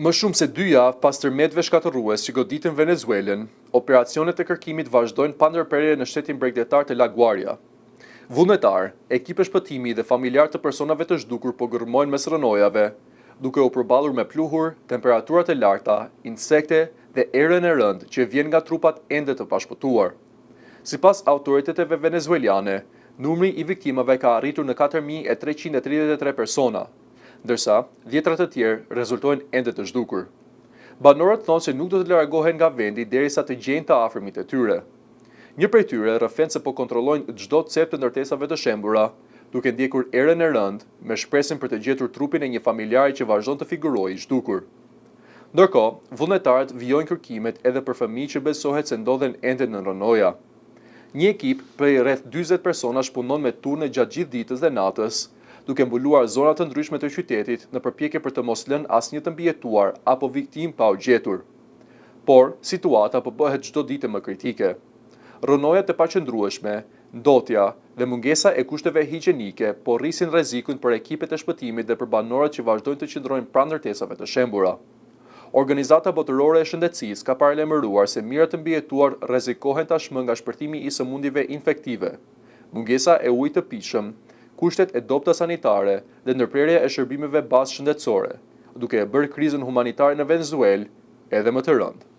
Më shumë se dy javë pas tërmeteve shkatërrues që goditën Venezuelën, operacionet e kërkimit vazhdojnë pa ndërprerje në shtetin bregdetar të La Guaira. Vullnetarë, ekipe shpëtimi dhe familjarë të personave të zhdukur po gërmojnë mes rrënojave, duke u përballur me pluhur, temperatura të larta, insekte dhe erën e rëndë që vjen nga trupat ende të pashpëtuar. Sipas autoriteteve venezueliane, numri i viktimave ka arritur në 4333 persona, ndërsa dhjetra të tjerë rezultojnë ende të zhdukur. Banorët thonë se nuk do të largohen nga vendi derisa të gjejnë të afërmit e tyre. Një prej tyre rrëfen se po kontrollojnë çdo cep të ndërtesave të shembura, duke ndjekur erën e rëndë me shpresën për të gjetur trupin e një familjari që vazhdon të figurojë i zhdukur. Ndërkohë, vullnetarët vijojnë kërkimet edhe për fëmijë që besohet se ndodhen ende në rrënoja. Një ekip prej rreth 40 personash punon me turne gjatë gjithë ditës dhe natës, duke mbuluar zona të ndryshme të qytetit në përpjekje për të mos lënë asnjë të mbijetuar apo viktimë pa u gjetur. Por, situata po bëhet çdo ditë më kritike. Rrënojat e paqëndrueshme, ndotja dhe mungesa e kushteve higjienike po rrisin rrezikun për ekipet e shpëtimit dhe për banorët që vazhdojnë të qëndrojnë pranë ndërtesave të shembura. Organizata Botërore e Shëndetësisë ka paralajmëruar se mijëra të mbijetuar rrezikohen tashmë nga shpërthimi i sëmundjeve infektive, mungesa e ujit të pijshëm, kushtet e dobëta sanitare dhe ndërprerja e shërbimeve bazë shëndetësore, duke e bërë krizën humanitare në Venezuelë edhe më të rëndë.